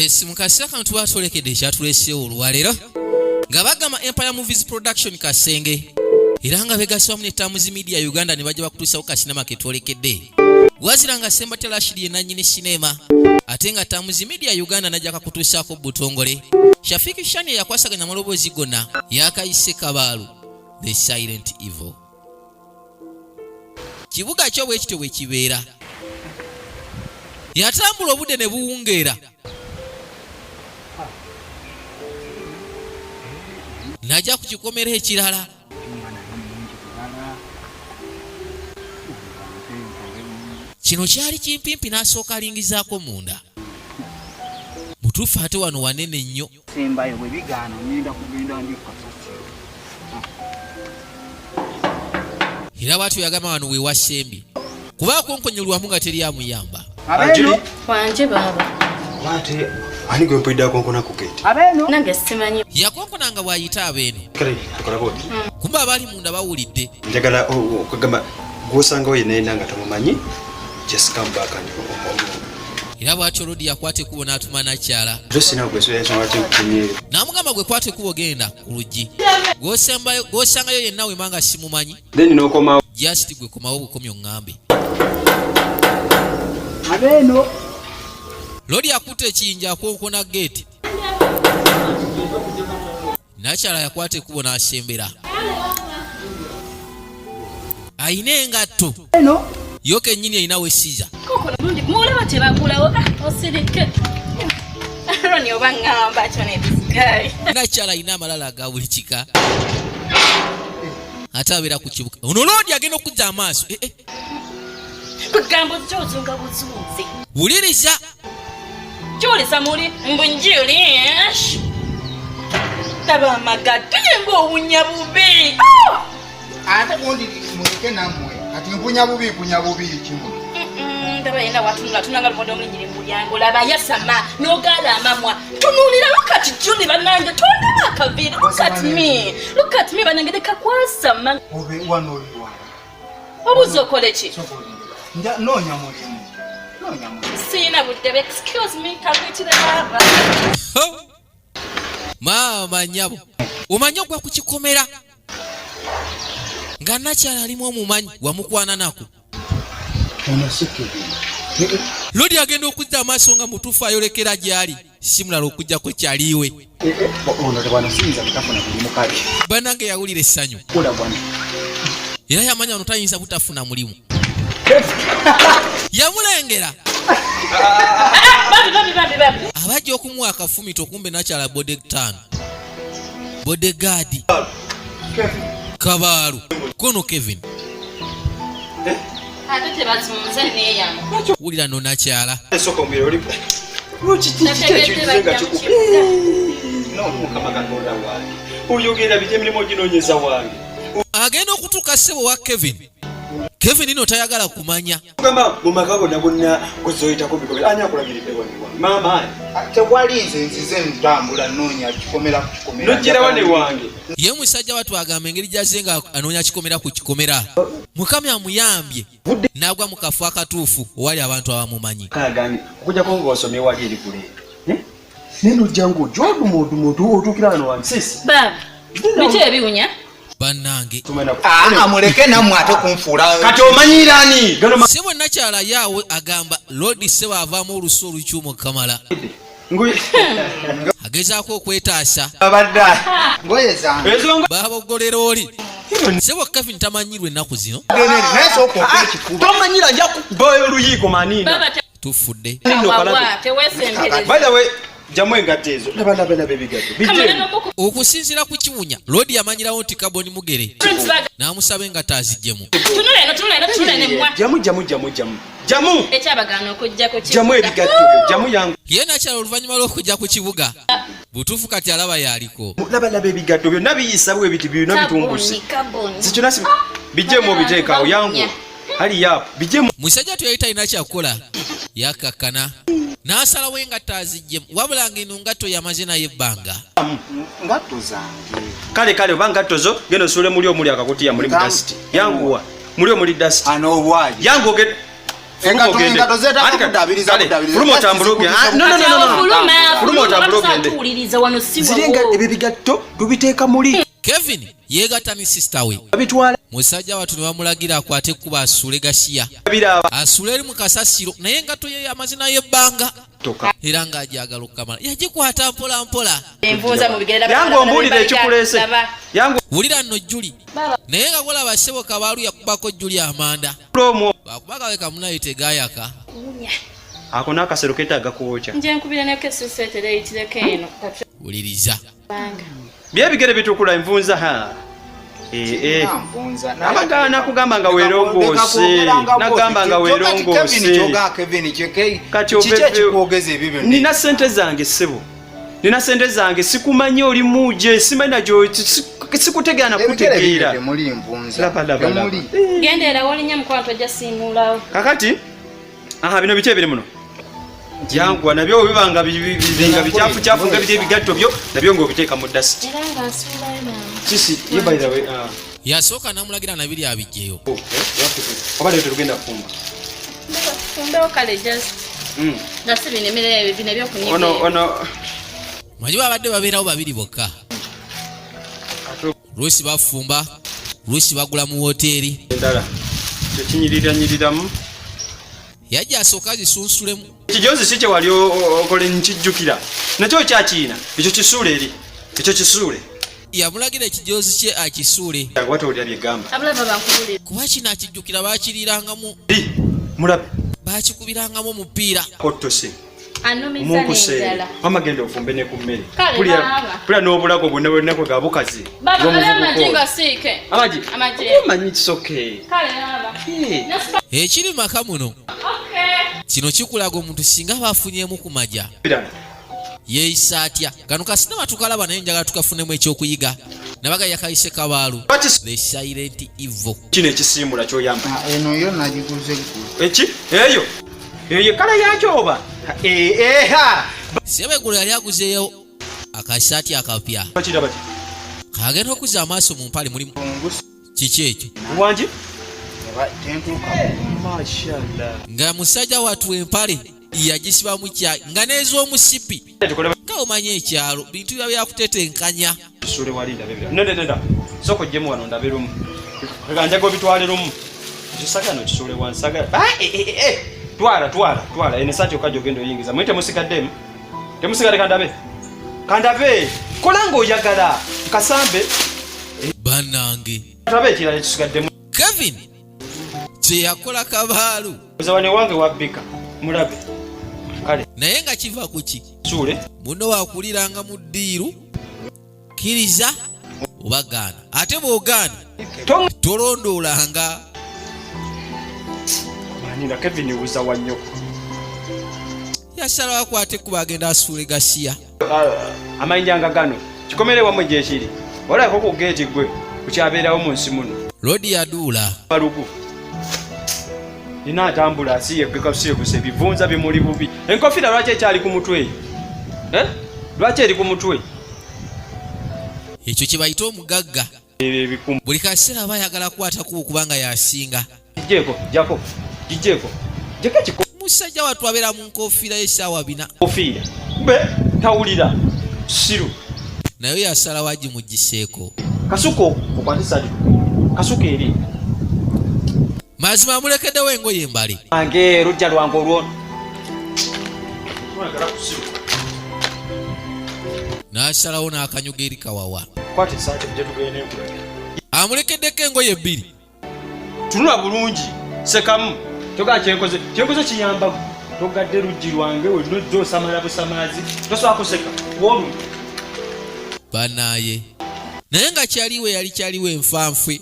Yes, mu kaseera kano tuba twolekedde ekyatuleseewo olwaleero nga bagamba Empire Movies Production Kasenge era nga begasse wamu ne Tamuzi Media Uganda ne bajja bakutuusawo kasinema ke twolekedde. Wazira nga Ssembatya Rashid ye nannyini sinema ate nga Tamuzi Media Uganda najja kakutuusaako butongole. Shafiki Shani yakwasaganya amaloboozi gonna yakayise Kabaalu The Silent Evil. Kibuga kyo bwe kityo bwe kibeera. Yatambula obudde ne buwungeera. Najja ku kikomera ekirala. Kino kyali kimpimpi n'asooka alingizaako munda. Mutuufu ate wano wanene nnyo. Sembayo bwe bigaana ngenda kugenda ndi kasasiro. Era bwatyo yagamba wano we wasembye kuba akonkonyolwamu nga teri amuyamba. Abeeno wanje baaba. Ate ani gwe mpulidde akonkona ku gate? Abeeno nange simanyi. Yakonkona nga bw'ayita abeeno. Kale tukola bwoti. Kumbe abaali munda bawulidde. Njagala okugamba gw'osangawo yenna yenna nga tomumanyi just come back and Era bw'atyo Lodi yakwata ekkubo n'atuma nakyala. N'amugamba gwe kwata ekkubo genda ku luggi. Gw'osangayo yenna wema nga simumanyi. Just gwe komawo bukomi oŋŋambe. Abeeno. Lodi akutte ekiyinja akonkona geeti. Nakyala yakwata ekkubo n'asembera. Ayina engatto. Yo kennyini erina wesiza. Mulaba tebagulawo ah, osirike. Ronnie oba ngamba kyo ne this guy. Nakyala ayina amalala aga buli kika. Ate abeera ku kibuga. Ono Lodi agenda okuzza amaaso. Eh, eh. Kugamba ojja ozunga buzunzi. Wuliriza. Kyolesa muli mbu njuli. Taba amagatto ye ng'owunya bubi. Oh! Ate gundi muleke nammwe kati mpunya bubi mpunya bubi kimu. Ndaba yena watunula tunanga lumonde omulinyire mu mulyango laba yasama n'ogaala amamwa tunuulira look at Julie bannange tondaba akaviiri look at me look at me bannange leka kwasama. Obe wano oli wano. Obuuza okole ki? Noonya mulimu. Noonya mulimu. Siyina budde excuse me kakuyitire baaba. Maama nnyabo omanyi ogwa ku kikomera nga nakyala alimu omumanyi wamukwana nako. Lodi agenda okuzza amaaso nga mutuufu ayolekera gy'ali si mulala okujjako kyaliwe. Banange yawulira essanyu era yamanya ono tayinza butafuna mulimu. Yamulengera abajja okumuwa akafumito kumbe nakyala bodegtan bodegaadi kabaalu kono Kevin ate tebazunze neyama wulira no nakyala oyogera biki emirimu oginonyeza wange agenda okutuuka ssebo wa Kevin Kevin no tayagala kumanya gamba mu maka gonna gonna gozoyitako bikomera ani akulagiridde wano maama tewali nze nzize ntambula noonya kikomera ku kikomera nojjera wane wange ye musajja watu agamba engeri gyazze nga anoonya kikomera ku kikomera mukama amuyambye n'agwa mu kafo akatuufu owali abantu abamumanyi kaganye okujjako ng'osomye wali eri kule naye nojja ng'ojja oduma oduma otuukira wano wange sisi baba biki ebiwunya bannange amuleke nammwe ate kunfuula kati omanyira ani sebo nakyala yaawe agamba lodi sebo avaamu olusu olukyuma okukamala agezaako okwetaasa ngoye zange baboggolera oli sebo Kevin tamanyirwa ennaku zino tomanyira nja kubayo oluyiiko manina tufudde by the way jamu engatto ezo laba laba laba ebigatto bijje okusinziira ku kiwunya lodi yamanyirawo nti kaboni mugere n'amusaba engatto aziggyemu jamu jamu jamu jamu jamu ekyabagaana okujja ku jamu ebigatto byo jamu yangu ye nakyala oluvannyuma lw'okujja ku kibuga butuufu kati alaba yaliko laba laba ebigatto byonna biyisa bwe biti byonna bitumbuse sikyona bijjemu obiteekaawo yangu hali yapo bijjemu musajja tu yali talina kyakukola yakakkana n'asalawo engatto aziggyemu wabula ng'eno ngatto yamaze naye ebbanga ngatto zange kale kale oba ngatto zo genda osuule muli omuli akakutiya muli mu dasiti yanguwa muli omuli dasiti ano obwayi yangu ogenda Engatto zeetaaga kuddaabiriza kuddaabiriza. Fuluma otambule ogende. Ah, no, no, no, no, no. Fuluma, Fuluma otambule ogende. tuwuliriza wano si Zirenga wawo. ebyo bigatto tubiteeka muli. Kevin yeegatta ne sisita we. Babitwala Musajja wattu ne bamulagira akwate ekkubo asuule gasiya. Biraba. Asuule eri mu kasasiro, naye engatto ye amazina y'ebbanga. Toka. Era ng'agyagala okukamala yagikwata mpola mpola. Envunza mu bigere, laba, Yangu laba, ombuulire laba, ekikuleese. laba. Yangu Wulira nno Juli, naye nga golaba ssebo Kabaalu yakubako Juli amanda. Omwo. Bakuba kawe kamunaye tegayaka. Wunya. Ako n'akasero ketaaga kwokya. Nje nkubira ne kesese tereyitireko eno. Wuliriza. Banga. Byebigere bitukula envunza ha. Eh, eh. Nvunza. Abagala nakugamba nga weerongoose. Nagamba nga weerongoose. Kyoga Kevin kyeke. Kati Kiki oveve- ekikwogeza ebyo byonna? Nina sente zange ssebo. Nina sente zange, sikumanyi oli muje, simanyi nagyo, sikutegeera Ebigere bino nakutegeera. temuli nvunza. Laba, laba, laba. Temuli. Gendeera wolinnya mukwano tojja simuulawo. Kakati aha bino biki ebiri muno? Yanguwa nabyo biba nga nga bikyafu nga biri ebigatto byo nabyo ng'obiteeka mu dust. Era nga nsuulayo mangu. Sisi ye, by the way, ah, Yasooka namulagira nabiri abijjeyo. Oh, eh, oba leero tetugenda kufumba? Fumbewo kale just. Nga si bino emmere bino ebyokunyiga. Ono ono Manyi babadde babeerawo babiri bokka. Ate Luusi bafumba, luusi bagula mu woteeri. Endala kyekinyiriranyiriramu. Yajja asooka azisunsulemu. Ekijozi si kyewali okole, nkijjukira nakyo kyakiina. Ekyo kisuule eri, ekyo kisuule. Yamulagira ekijoozi kye akisuule. Watowulira byegamba. Abulaba bankubulira. Kuba kino akijjukira bakirirangamu. Eri mulabe. Bakikubirangamu omupiira. Kottose. Anumiza Omunkuseere. n'enjala. Mama, genda ofumbe ne ku mmere. Kale, baaba. Pulira n'obulago bwonna bwonna kwe gabukazi. Baba, bale amagi nga siike. Amagi. Amagi. Omanyi kisoke. Kale baba. Ekiri maka muno. Okay. Kino kikulaga omuntu singa bafunyemu ku maja Birala. yeeyisa atya. Kano kasinema tukalaba, naye njagala tukafunemu ekyokuyiga. Nabaga yakayise Kabaalu Lwaki The Silent Evil. Kino ekisiimula kyoyamba. Ah, eno yo nagiguze gwe. Eki eyo eyo kala yakyo oba? Eh, eh, ha. Sebeggulo yali aguzeeyo akasaati akapya. Bakiraba ki? Kagenda okuzza amaaso mu mpale mulimu Ngusi. Kiki ekyo? Wangi. Eba tentuuka. Mashallah. Nga musajja wattu empale yagisibamu kya nga n'ez'omusipi. Tukole. Nga omanyi ekyalo bintu biba byakutetenkanya. Kisule wali ndabe ebirala. No, no, no. Soko jjemu wano ndabe lumu. Kega njaga obitwale lumu. Ekisagala no kisule wansagala. Ah, eh, eh, eh. Twala, twala, twala. Eno saati okajja ogenda oyingiza. Mwe temusigaddemu. Temusigadde kandabe. Kandabe. Kola ng'oyagala. Kasambe. Bannange. Tabe ekirala ekisigaddemu. Kevin kyeyakola Kabaalu. Oza wano ewange wabbika. Mulabe. Kale, Naye nga kiva ku ki? suule. Muno wakuliranga mu ddiiru, kkiriza oba gaana, ate bw'ogaana Tong tolondoolanga. Manira Kevin wuza wa nnyoko. Yasalawo akwate ekkubo agenda asuule gasiya. Amayinja nga gano. Kikomere wammwe gyekiri. Olabako ku geeti gwe. Kukyabeerawo mu nsi muno. Lodi yaduula. Balugu. Nina atambula asiyegeka ebivunza bimuli bubi. Enkofiira lwaki ekyali ku mutwe? Eh? Lwaki eri ku mutwe? Ekyo kye bayita omugagga. Ebyo ebikumu. Buli kaseera aba ayagala kukwata kubo kubanga yasinga. Gijjeeko, jjako. Gijjeeko. Jjako Musajja wattu abeera mu nkofiira y'essaawa 4. ekikofiira. Be tawulira. Siru. Naye yasalawo agimugiseeko. Kasuko okwate saati. Kasuko eri. Mazima amulekeddewo engoye embale. Ange lujja lwange olwo. N'asalawo n'akanyuga eri kawawa. Kwata esaati gye tugenda enkulage. Amulekeddeko engoye bbiri. Tunula bulungi. Sekamu. Togaa kyenkoze. Kyenkoze kiyamba. Togadde luggi lwange wenna ojja osamala busamaazi. Tosobola kuseka. Wolu. Banaye, naye nga kyaliwe yali kyaliwo enfanfe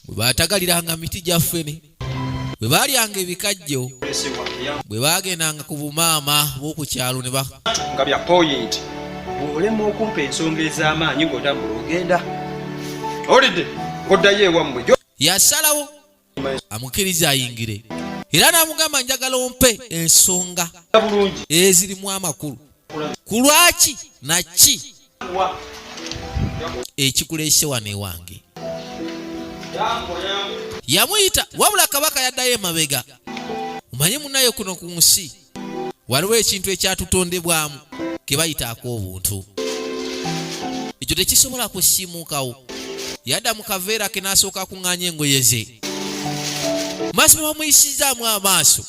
bwe baatagaliranga miti gyaffene, bwe baalyanga ebikajjo, bwe baagendanga ku bumaama bw'oku kyalo ne ba Nga bya point. Olema okumpa ensonga ez'amaanyi ng'otambula ogenda. Olidde oddayo ewammwe. Yasalawo amukkiriza ayingire era n'amugamba, "Njagala ompe ensonga Bulungi. ezirimu amakulu ku lwaki naki ekikuleese wano ewange." Yamuyita, wabula kabaka yaddayo emabega. Omanye munaye kuno ku nsi waliwo ekintu ekyatutondebwamu ke bayita ak'obuntu, ekyo tekisobola kusiimuukawo. Yadda mu kaveera ke n'asooka akuŋŋaanya engoye ze. Mazima bamuyisizaamu amaaso,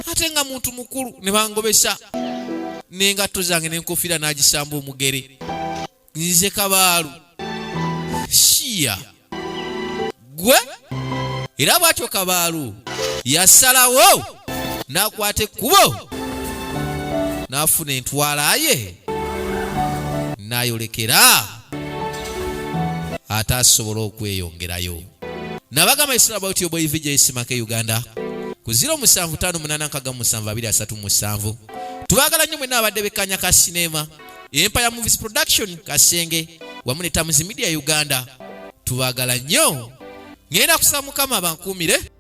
ate nga muntu mukulu, ne bangobesa n'engatto zange n'enkofiira n'agisamba omugere. Nze kabaalu shiya gwe. Era bw'atyo kabaalu yasalawo n'akwata ekkubo n'afuna entwala ye n'ayolekera ate asobola okweyongerayo. Nabagamba, it's about your boy VJ Simake Uganda ku 0758672337. Tubaagala nnyo mwenna abadde bekkanya ka sinema Empire Movies Production Kasenge wamu ne Tamuzi Media Uganda. Tubaagala nnyo. Ngenda kusaba Mukama bankuumire.